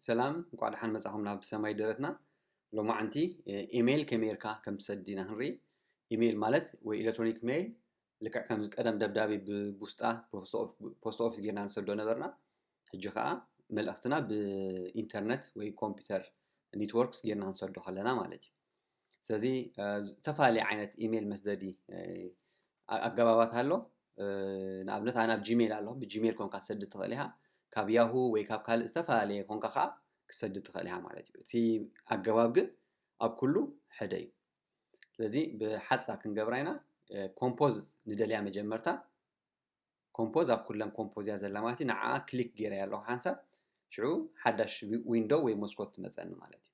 ሰላም፣ እንኳዕ ደሓን መጻኹም ናብ ሰማይ ደረትና። ሎማዓንቲ ኢሜይል ከመይ ጌርካ ከም ትሰድድ ኢና ክንርኢ። ኢሜይል ማለት ወይ ኤሌክትሮኒክ ሜይል ልክዕ ከምዚ ቀደም ደብዳቤ ብቡስጣ ፖስት ኦፊስ ጌርና ንሰዶ ነበርና። ሕጂ ከዓ መልእኽትና ብኢንተርነት ወይ ኮምፒውተር ኔትወርክስ ጌርና ክንሰዶ ከለና ማለት እዩ። ስለዚ ዝተፈላለየ ዓይነት ኢሜይል መስደዲ ኣገባባት ኣሎ። ንኣብነት ኣነ ኣብ ጂሜይል ኣለኹ። ብጂሜይል ኮንካ ትሰድድ ትኽእል ኢኻ። ካብ ያሁ ወይ ካብ ካልእ ዝተፈላለየ ኮንካ ከዓ ክትሰድድ ትኽእል ኢኻ ማለት እዩ። እቲ ኣገባብ ግን ኣብ ኩሉ ሕደ እዩ። ስለዚ ብሓፃር ክንገብራ ኢና። ኮምፖዝ ንደልያ መጀመርታ። ኮምፖዝ ኣብ ኩለን ኮምፖዝ እያ ዘላ ማለት እዩ። ንዓ ክሊክ ገይረ ኣለኹ ሓንሳብ ሽዑ ሓዳሽ ዊንዶ ወይ መስኮት ትመፀኒ ማለት እዩ።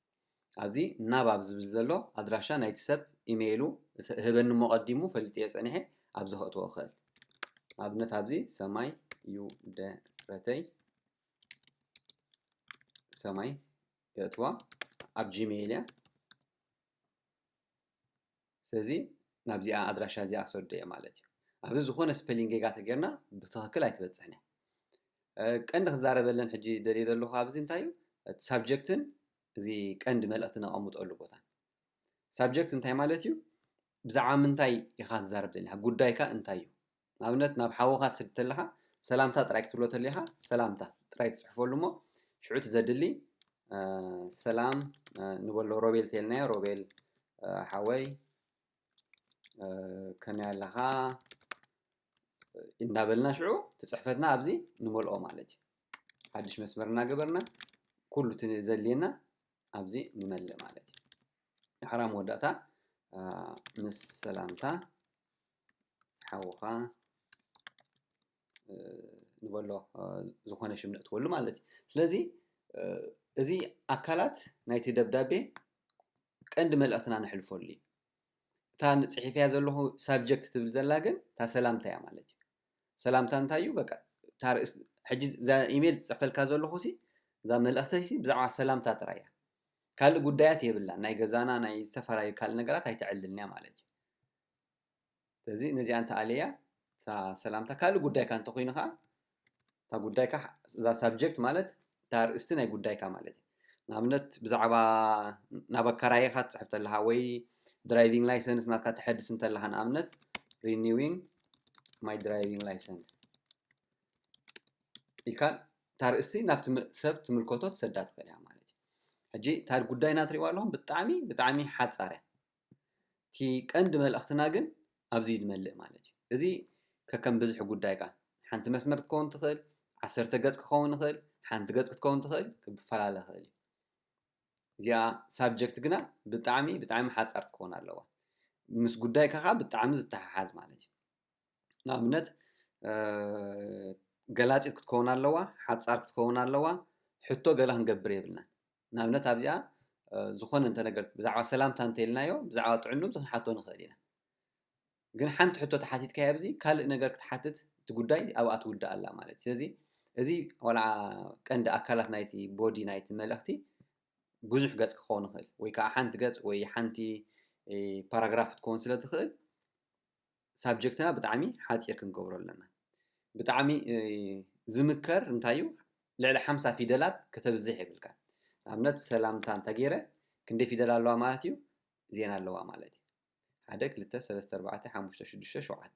ኣብዚ ናብ ኣብ ዝብል ዘሎ ኣድራሻ ናይቲ ሰብ ኢሜይሉ ህበኒ እሞ ቀዲሙ ፈሊጠዮ ፀኒሐ ኣብዚ ከእትዎ እኽእል። ኣብነት ኣብዚ ሰማይ ዩ ደረተይ ሰማይ የእትዋ ኣብ ጂሜይል እያ። ስለዚ ናብዚኣ ኣድራሻ እዚኣ ክሰዶ እየ ማለት እዩ። ኣብዚ ዝኾነ ስፔሊንግ ጌጋ ተጌርና ብትኽክል ኣይትበፅሕን እያ። ቀንዲ ክዛረበለን ሕጂ ደልየ ዘለኹ ኣብዚ እንታይ እዩ እቲ ሳብጀክትን እዚ ቀንዲ መልእኽቲ ነቐምጠሉ ቦታ። ሳብጀክት እንታይ ማለት እዩ? ብዛዕባ ምንታይ ኢኻ ትዛረብ ደሊኻ? ጉዳይካ እንታይ እዩ? ንኣብነት ናብ ሓውኻ ትስድ ተለኻ ሰላምታ ጥራይ ክትብሎ ተሊኻ ሰላምታ ጥራይ ትፅሕፈሉ እሞ ሽዑ እቲ ዘድሊ ሰላም ንበሎ ሮቤል ተልናዮ ሮቤል ሓወይ ከመይ ኣለኻ እንዳበልና ሽዑ ትፅሕፈትና ኣብዚ ንመልኦ ማለት እዩ። ሓድሽ መስመር እናገበርና ኩሉ እቲ ዘድልየና ኣብዚ ንመልእ ማለት እዩ። ሕራ መወዳእታ ምስ ሰላምታ ሓውኻ ንበሎ ዝኾነ ሽም ነእትወሉ ማለት እዩ። ስለዚ እዚ ኣካላት ናይቲ ደብዳቤ ቀንዲ መልእኽትና ነሕልፈሉ እዩ። እታ ንፅሒፍያ ዘለኹ ሳብጀክት ትብል ዘላ ግን እታ ሰላምታ እያ ማለት እዩ። ሰላምታ እንታይ እዩ? በቃ ሕጂ እዛ ኢሜይል ትፅሕፈልካ ዘለኹ ሲ እዛ መልእኽተይ ሲ ብዛዕባ ሰላምታ ጥራይ እያ። ካልእ ጉዳያት የብላን። ናይ ገዛና ናይ ዝተፈላለዩ ካልእ ነገራት ኣይተዕልልን እያ ማለት እዩ። ስለዚ ነዚኣ እንተኣለያ እታ ሰላምታ ካልእ ጉዳይካ እንተኮይኑ ከዓ እታ ጉዳይካ እዛ ሳብጀክት ማለት እታ ኣርእስቲ ናይ ጉዳይካ ማለት እዩ። ንኣብነት ብዛዕባ ናብ ኣከራይኻ ትፅሕፍ ተለኻ ወይ ድራይቪንግ ላይሰንስ ናትካ ተሐድስ እንተለኻ ንኣብነት renewing my driving license ኢልካ እታ ኣርእስቲ ናብ ሰብ ትምልከቶ ትሰዳ ትኽእል እያ ማለት እዩ። ሕጂ እታ ጉዳይና ትሪእዋ ኣለኹም ብጣዕሚ ብጣዕሚ ሓፃር እያ። እቲ ቀንዲ መልእኽትና ግን ኣብዚ ንመልእ ማለት እዩ። እዚ ከከም ብዝሒ ጉዳይካ ሓንቲ መስመር ክትከውን ትኽእል፣ ዓሰርተ ገፅ ክኸውን ይኽእል፣ ሓንቲ ገፅ ክትከውን ትኽእል፣ ክፈላለ ይኽእል እዩ። እዚኣ ሳብጀክት ግና ብጣዕሚ ብጣዕሚ ሓፃር ክትከውን ኣለዋ። ምስ ጉዳይካ ከዓ ብጣዕሚ ዝተሓሓዝ ማለት እዩ። ንኣብነት ገላፂት ክትከውን ኣለዋ፣ ሓፃር ክትከውን ኣለዋ። ሕቶ ገለ ክንገብር የብልናን። ንኣብነት ኣብዚኣ ዝኾነ እንተ ነገር ብዛዕባ ሰላምታ እንተኢልናዮ ብዛዕባ ጥዕንኡ ክንሓቶ ንኽእል ኢና። ግን ሓንቲ ሕቶ ተሓቲትካዮ ኣብዚ ካልእ ነገር ክትሓትት እቲ ጉዳይ ኣብኣ ትውዳእ ኣላ ማለት እዩ። ስለዚ እዚ ዋላ ቀንዲ ኣካላት ናይቲ ቦዲ ናይቲ መልእኽቲ ብዙሕ ገፅ ክኸውን ይኽእል ወይ ከዓ ሓንቲ ገፅ ወይ ሓንቲ ፓራግራፍ ክትከውን ስለ ትኽእል ሳብጀክትና ብጣዕሚ ሓፂር ክንገብሮ ኣለና። ብጣዕሚ ዝምከር እንታይ እዩ? ልዕሊ ሓምሳ ፊደላት ከተብዝሕ የብልካ። ንኣብነት ሰላምታ እንተ ገይረ ክንደይ ፊደል ኣለዋ ማለት እዩ? ዜና ኣለዋ ማለት እዩ። ሓደ ክልተ ሰለስተ ኣርባዕተ ሓሙሽተ ሽዱሽተ ሸውዓተ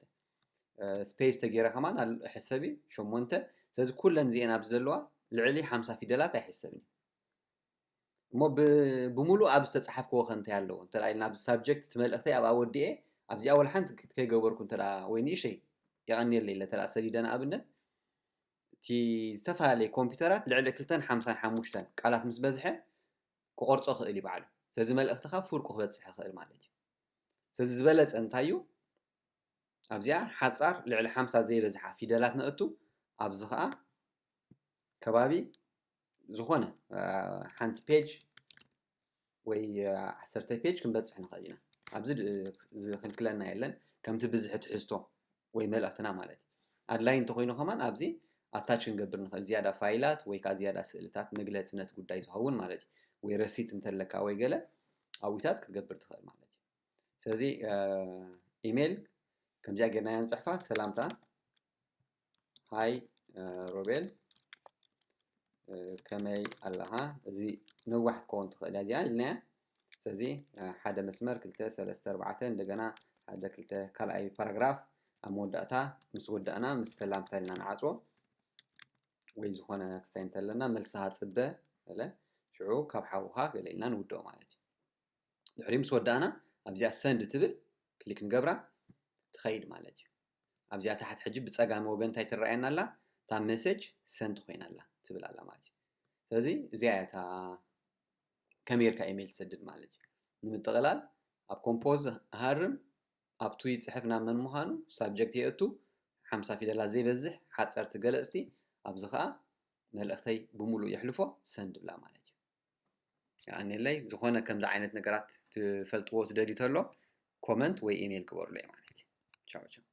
ስፔስ ተገይረ ከማን ሕሰብ እዩ ሸሞንተ። ስለዚ ኩለን ዜና ኣብዚ ዘለዋ ልዕሊ ሓምሳ ፊደላት ኣይሕሰብን እዩ። እሞ ብምሉእ ኣብ ዝተፅሓፍክዎ ከ እንታይ ኣለዎ እንተ ኢልና ኣብዚ ሳብጀክት እቲ መልእኽተይ ኣብኣ ወዲኤ ኣብዚኣ ወላ ሓንቲ ከይገበርኩ እንተ ወይ ንእሸይ የቐንየለይ ኢለ እንተ ሰዲደ ንኣብነት እቲ ዝተፈላለየ ኮምፒውተራት ልዕሊ ክልተን ሓምሳን ሓሙሽተን ቃላት ምስ በዝሐ ክቆርፆ ክእል እዩ ባዕሉ። ስለዚ መልእኽትኻ ፍርቁ ክበፅሕ ይኽእል ማለት እዩ። ስለዚ ዝበለፀ እንታይ እዩ ኣብዚኣ ሓፃር ልዕሊ ሓምሳ ዘይበዝሓ ፊደላት ነእቱ። ኣብዚ ከዓ ከባቢ ዝኾነ ሓንቲ ፔጅ ወይ ዓሰርተ ፔጅ ክንበፅሕ ንኽእል ኢና። ኣብዚ ዝኽልክለና የለን ከምቲ ብዝሒ ትሕዝቶ ወይ መልእኽትና ማለት እዩ። ኣድላይ እንተኮይኑ ከማን ኣብዚ ኣታች ክንገብር ንኽእል ዝያዳ ፋይላት ወይ ከዓ ዝያዳ ስእልታት መግለፂ ነቲ ጉዳይ ዝኸውን ማለት እዩ። ወይ ረሲት እንተለካ ወይ ገለ ኣብታት ክትገብር ትኽእል ማለት እዩ። ስለዚ ኢሜል ከምዚኣ ጌርናያ ንፅሕፋ ሰላምታ ሃይ ሮቤል ከመይ ኣለኻ? እዚ ነዋሕ ክትከውን ትኽእል እያ እዚኣ ኢልናያ። ስለዚ ሓደ መስመር ክልተ ሰለስተ ኣርባዕተ እንደገና ሓደ ክልተ ካልኣይ ፓራግራፍ ኣብ መወዳእታ ምስ ወዳእና ምስ ሰላምታ ኢልና ንዓፅዎ። ወይ ዝኾነ ክስታይ እንተለና መልስኻ ፅበ ገለ ሽዑ ካብ ሓውኻ ገለ ኢልና ንውድኦ ማለት እዩ። ድሕሪ ምስ ወዳእና ኣብዚኣ ሰንድ ትብል ክሊክ ንገብራ ትኸይድ ማለት እዩ። ኣብዚኣ ታሕት ሕጂ ብፀጋሚ ወገን እንታይ ትረኣየና ኣላ? እታ ሜሴጅ ሰንድ ኮይና ኣላ ትብል ኣላ ማለት እዩ። ስለዚ እዚኣ እያ እታ ከመይ ጌርካ ኢሜይል ትሰድድ ማለት እዩ። ንምጥቕላል ኣብ ኮምፖዝ ሃርም ኣብቱ ይፅሕፍ ናብ መን ምዃኑ ሳብጀክት የእቱ ሓምሳ ፊደላት ዘይበዝሕ ሓፀርቲ ገለፅቲ ኣብዚ ከዓ መልእኽተይ ብምሉእ የሕልፎ ሰንድ ብላ ማለት እዩ። የቐንየለይ። ዝኾነ ከምዚ ዓይነት ነገራት ትፈልጥዎ ትደልዩ ተሎ ኮመንት ወይ ኢሜይል ግበሩለይ ማለት እዩ። ቻው ቻው።